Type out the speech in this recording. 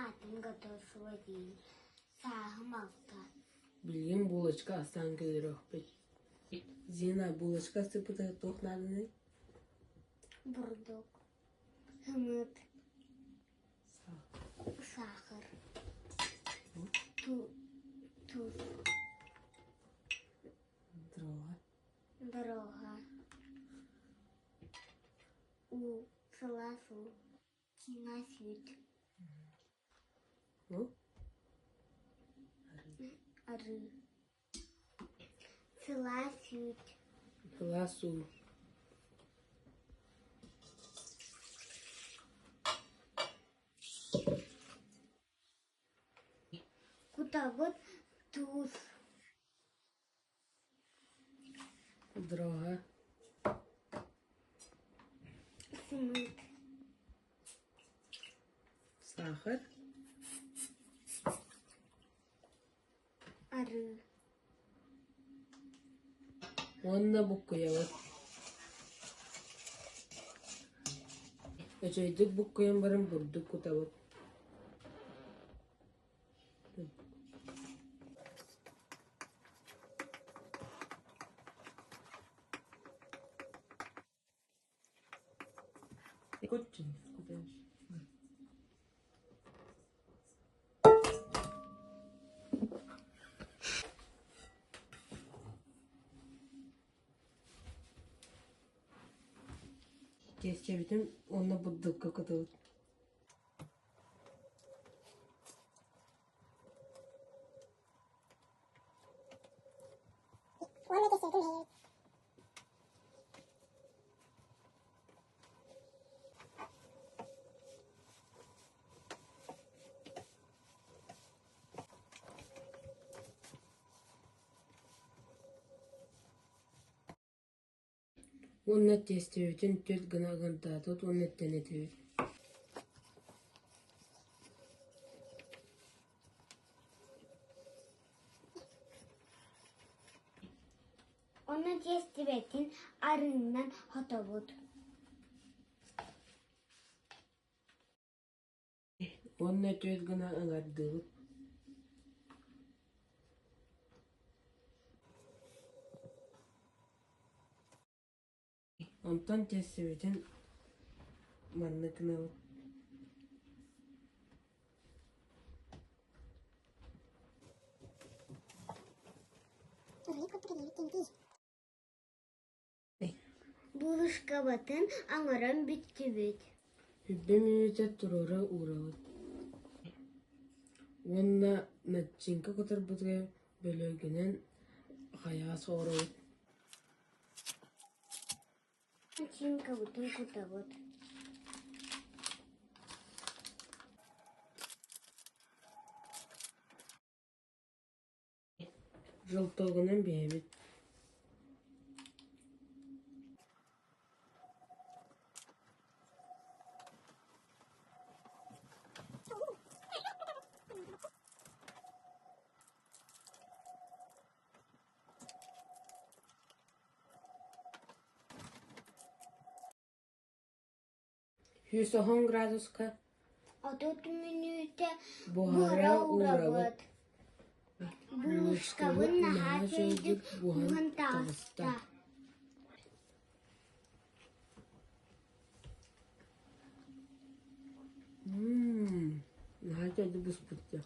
Аатым Готовцева диэн, сааһым 6. Билигин булочка астаан көрүөхпүт. Зина, булочка астыппытыгар туох нааданый? Бурдук, сымыыт, саахар, туус, Дорога. Дорога, уу, сылаас уу, сылаас үүт. Ну? Арыы. Сылаас үүт. Сылаас уу. Кутабыт туус. Дорога. Сымыыт. Сахар. Арыы. Уонна буккуйабыт. Үчүгэйдик буккуйан баран бурдук кутабыт. Тиэстэбитин уонна бурдукка кутабыт. Уонна тиэстэбитин түөрт гына ыгынтаатыбыт уонна тэнитибит. Ону тиэстибэтин арыынан хотобут. Уонна түөрт гына ыҥардыыбыт. Онтон тиэстэбитин маннык гынабыт. Булушкабытын оҥорон бүттүбүт. Үрдүн мүнүүтэ туруора уурабыт уонна начыыҥка кутарбытыгар бөлүөгүнэн хайаҕас оҥоробут. Начыыҥкабытын кутабыт. Желтогунан биһэбит. 110 градуска 30 мүнүүтэ буһара буһара уурабыт. уурабыт. Булушкабыт Булушкабыт наһаа наһаа үчүгэйдик үчүгэйдик буһан буһан таҕыста. таҕыста. Наһаа үчүгэйдик буспут дии.